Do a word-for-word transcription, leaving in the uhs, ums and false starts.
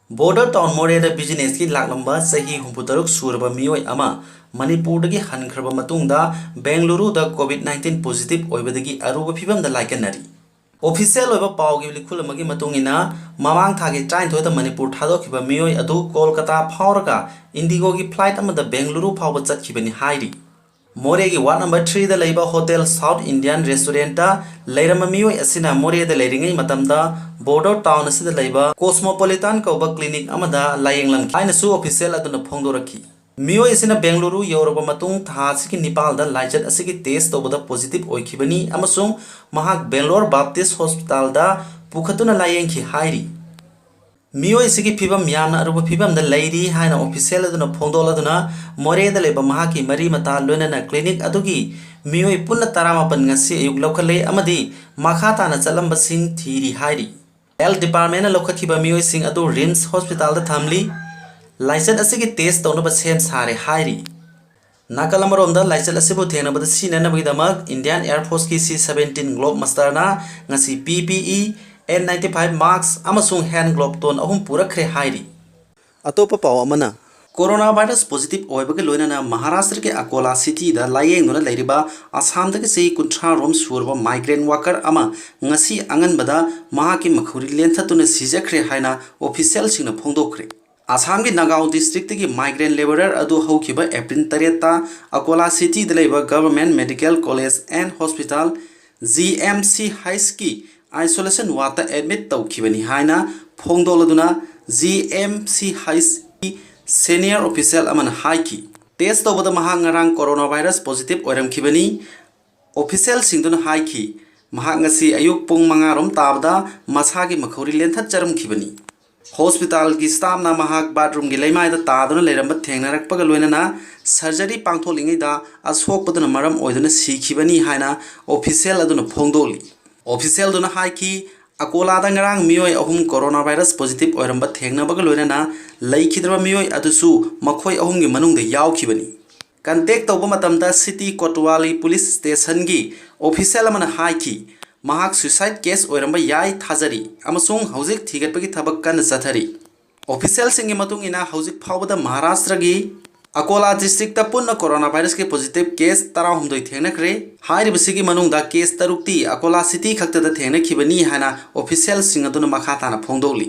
Border town ꯃꯣꯔꯦꯗ businessꯀꯤ ꯂꯥꯛꯂꯝꯕ ꯆꯍꯤ ꯍꯨꯝꯐꯨꯇꯔꯨꯛ ꯁꯨꯔꯕ ꯃꯤꯑꯣꯏ ꯑꯃ ꯃꯅꯤꯄꯨꯔꯗꯒꯤ ꯍꯟꯈ꯭ꯔꯕ ꯃꯇꯨꯡꯗ ꯕꯦꯡꯒꯂꯨꯔꯨꯗ COVID nineteen positive ꯑꯣꯏꯕꯗꯒꯤ ꯑꯔꯨꯕ ꯐꯤꯕꯝꯗ ꯂꯥꯏꯀꯠꯅꯔꯤ꯫ Official ꯑꯣꯏꯕ ꯄꯥꯎꯒꯤ ꯂꯤꯈꯨꯜ ꯑꯃꯒꯤ ꯃꯇꯨꯡ ꯏꯟꯅ, ꯃꯃꯥꯡ ꯊꯥꯒꯤ ꯇꯔꯥꯅꯤꯊꯣꯏꯗ ꯃꯅꯤꯄꯨꯔ ꯊꯥꯗꯣꯛꯈꯤꯕ ꯃꯤꯑꯣꯏ ꯑꯗꯨ ꯀꯣꯜꯀꯇꯥ ꯐꯥꯎꯔꯒ IndiGoꯒꯤ flight ꯑꯃꯗ ꯕꯦꯡꯒꯂꯨꯔꯨ ꯐꯥꯎꯕ ꯆꯠꯈꯤꯕꯅꯤ ꯍꯥꯏꯔꯤ꯫ ꯃꯣꯔꯦꯒꯤ ward number threeꯗ ꯂꯩꯕ Hotel South Indian Restaurantꯇ ꯂꯩꯔꯝꯕ ꯃꯤꯑꯣꯏ ꯑꯁꯤꯅ ꯃꯣꯔꯦꯗ ꯂꯩꯔꯤꯉꯩ ꯃꯇꯝꯗ border town ꯑꯁꯤꯗ ꯂꯩꯕ Cosmopolitan ꯀꯧꯕ clinic ꯑꯃꯗ ꯂꯥꯌꯦꯡꯂꯝꯈꯤ ꯍꯥꯏꯅꯁꯨ official ꯑꯗꯨꯅ ꯐꯣꯡꯗꯣꯔꯛꯈꯤ꯫ ꯃꯤꯑꯣꯏ ꯑꯁꯤꯅ ꯕꯦꯡꯒꯂꯨꯔꯨ ꯌꯧꯔꯕ ꯃꯇꯨꯡ ꯊꯥ ꯑꯁꯤꯒꯤ ꯅꯤꯄꯥꯜꯗ ꯂꯥꯏꯆꯠ ꯑꯁꯤꯒꯤ test ꯇꯧꯕꯗ positive ꯑꯣꯏꯈꯤꯕꯅꯤ ꯑꯃꯁꯨꯡ ꯃꯍꯥꯛ ꯕꯦꯡꯒꯂꯣꯔ Baptist Hospitalꯗ ꯄꯨꯈꯠꯇꯨꯅ ꯂꯥꯌꯦꯡꯈꯤ ꯍꯥꯏꯔꯤ꯫ ꯃꯤꯑꯣꯏ ꯑꯁꯤꯒꯤ ꯐꯤꯕꯝ ꯌꯥꯝꯅ ꯑꯔꯨꯕ ꯐꯤꯕꯝꯗ ꯂꯩꯔꯤ ꯍꯥꯏꯅ official ꯑꯗꯨꯅ ꯐꯣꯡꯗꯣꯛꯂꯗꯨꯅ, ꯃꯣꯔꯦꯗ ꯂꯩꯕ ꯃꯍꯥꯛꯀꯤ ꯃꯔꯤ ꯃꯇꯥ ꯂꯣꯏꯅꯅ clinic ꯑꯗꯨꯒꯤ ꯃꯤꯑꯣꯏ ꯄꯨꯟꯅ ꯇꯔꯥꯃꯥꯄꯟ ꯉꯁꯤ ꯑꯌꯨꯛ ꯂꯧꯈꯠꯂꯦ ꯑꯃꯗꯤ ꯃꯈꯥ ꯇꯥꯅ ꯆꯠꯂꯝꯕꯁꯤꯡ ꯊꯤꯔꯤ ꯍꯥꯏꯔꯤ꯫ Health Departmentꯅ ꯂꯧꯈꯠꯈꯤꯕ ꯃꯤꯑꯣꯏꯁꯤꯡ ꯑꯗꯨ RIMS Hospitalꯗ ꯊꯝꯂꯤ꯫ ꯂꯥꯏꯆꯠ ꯑꯁꯤꯒꯤ test ꯇꯧꯅꯕ ꯁꯦꯝ ꯁꯥꯔꯦ ꯍꯥꯏꯔꯤ꯫ ꯅꯥꯀꯜ ꯑꯃꯔꯣꯝꯗ, ꯂꯥꯏꯆꯠ ꯑꯁꯤꯕꯨ ꯊꯦꯡꯅꯕꯗ ꯁꯤꯖꯤꯟꯅꯅꯕꯒꯤꯗꯃꯛ Indian Air Forceꯀꯤ C seventeen Globesterꯅ ꯉꯁꯤ PPE, N ninety five mask ꯑꯃꯁꯨꯡ hand glove ton ꯑꯍꯨꯝ ꯄꯨꯔꯛꯈ꯭ꯔꯦ ꯍꯥꯏꯔꯤ꯫ ꯑꯇꯣꯞꯄ ꯄꯥꯎ ꯑꯃꯅ, coronavirus positive ꯑꯣꯏꯕꯒ ꯂꯣꯏꯅꯅ ꯃꯍꯥꯔꯥꯁꯇ꯭ꯔꯒꯤ ꯑꯀꯣꯂꯥ cityꯗ ꯂꯥꯌꯦꯡꯗꯨꯅ ꯂꯩꯔꯤꯕ ꯑꯁꯥꯝꯗꯒꯤ ꯆꯍꯤ ꯀꯨꯟꯊ꯭ꯔꯥ ꯔꯣꯝ ꯁꯨꯔꯕ migrant worker ꯑꯃ ꯉꯁꯤ ꯑꯉꯟꯕꯗ ꯃꯍꯥꯛꯀꯤ ꯃꯈꯧꯔꯤ ꯂꯦꯟꯊꯠꯇꯨꯅ ꯁꯤꯖꯈ꯭ꯔꯦ ꯍꯥꯏꯅ officialꯁꯤꯡꯅ ꯐꯣꯡꯗꯣꯛꯈ꯭ꯔꯦ꯫ ꯑꯁꯥꯝꯒꯤ ꯅꯒꯥꯎ districtꯇꯒꯤ migrant laborer ꯑꯗꯨ ꯍꯧꯈꯤꯕ April ꯇꯔꯦꯠꯇ ꯑꯀꯣꯂꯥ cityꯗ ꯂꯩꯕ Government Medical College and Hospital, GMCHꯀꯤ isolation wardꯇ admit ꯇꯧꯈꯤꯕꯅꯤ ꯍꯥꯏꯅ ꯐꯣꯡꯗꯣꯛꯂꯗꯨꯅ, GMCHꯀꯤ senior official ꯑꯃꯅ ꯍꯥꯏꯈꯤ꯫ Test ꯇꯧꯕꯗ ꯃꯍꯥꯛ ꯉꯔꯥꯡ coronavirus positive ꯑꯣꯏꯔꯝꯈꯤꯕꯅꯤ꯫ Officialꯁꯤꯡꯗꯨꯅ ꯍꯥꯏꯈꯤ, ꯃꯍꯥꯛ ꯉꯁꯤ ꯑꯌꯨꯛ ꯄꯨꯡ ꯃꯉꯥ ꯔꯣꯝ ꯇꯥꯕꯗ ꯃꯁꯥꯒꯤ ꯃꯈꯧꯔꯤ ꯂꯦꯟꯊꯠꯆꯔꯝꯈꯤꯕꯅꯤ꯫ Hospitalꯒꯤ staffꯅ ꯃꯍꯥꯛ bathroomꯒꯤ ꯂꯩꯃꯥꯏꯗ ꯇꯥꯗꯨꯅ ꯂꯩꯔꯝꯕ ꯊꯦꯡꯅꯔꯛꯄꯒ ꯂꯣꯏꯅꯅ surgery ꯄꯥꯡꯊꯣꯛꯂꯤꯉꯩꯗ ꯑꯁꯣꯛꯄꯗꯨꯅ ꯃꯔꯝ ꯑꯣꯏꯗꯨꯅ ꯁꯤꯈꯤꯕꯅꯤ ꯍꯥꯏꯅ official ꯑꯗꯨꯅ ꯐꯣꯡꯗꯣꯛꯂꯤ꯫ Officialꯗꯨꯅ ꯍꯥꯏꯈꯤ, ꯑꯀꯣꯂꯥꯗ ꯉꯔꯥꯡ ꯃꯤꯑꯣꯏ ꯑꯍꯨꯝ coronavirus positive ꯑꯣꯏꯔꯝꯕ ꯊꯦꯡꯅꯕꯒ ꯂꯣꯏꯅꯅ ꯂꯩꯈꯤꯗ꯭ꯔꯕ ꯃꯤꯑꯣꯏ ꯑꯗꯨꯁꯨ ꯃꯈꯣꯏ ꯑꯍꯨꯝꯒꯤ ꯃꯅꯨꯡꯗ ꯌꯥꯎꯈꯤꯕꯅꯤ꯫ Contact ꯇꯧꯕ ꯃꯇꯝꯗ city Kotwali police stationꯒꯤ official ꯑꯃꯅ ꯍꯥꯏꯈꯤ, ꯃꯍꯥꯛ suicide case ꯑꯣꯏꯔꯝꯕ ꯌꯥꯏ ꯊꯥꯖꯔꯤ ꯑꯃꯁꯨꯡ ꯍꯧꯖꯤꯛ ꯊꯤꯒꯠꯄꯒꯤ ꯊꯕꯛ ꯀꯟꯅ ꯆꯠꯊꯔꯤ꯫ ꯑꯣꯐꯤꯁꯤꯌꯦꯜꯁꯤꯡꯒꯤ ꯃꯇꯨꯡ ꯏꯟꯅ ꯍꯧꯖꯤꯛ ꯐꯥꯎꯕꯗ ꯃꯍꯥꯔꯥꯁꯇ꯭ꯔꯒꯤ ꯑꯀꯣꯂꯥ ꯗꯤꯁꯇ꯭ꯔꯤꯛꯇ ꯄꯨꯟꯅ ꯀꯣꯔꯣꯅꯥ ꯚꯥꯏꯔꯁꯀꯤ ꯄꯣꯖꯤꯇꯤꯚ ꯀꯦꯁ ꯇꯔꯥꯍꯨꯝꯗꯣꯏ ꯊꯦꯡꯅꯈ꯭ꯔꯦ꯫ ꯍꯥꯏꯔꯤꯕꯁꯤꯒꯤ ꯃꯅꯨꯡꯗ ꯀꯦꯁ ꯇꯔꯨꯛꯇꯤ ꯑꯀꯣꯂꯥ ꯁꯤꯇꯤ ꯈꯛꯇꯗ ꯊꯦꯡꯅꯈꯤꯕꯅꯤ ꯍꯥꯏꯅ ꯑꯣꯐꯤꯁꯤꯌꯦꯜꯁꯤꯡ ꯑꯗꯨꯅ ꯃꯈꯥ ꯇꯥꯅ ꯐꯣꯡꯗꯣꯛꯂꯤ꯫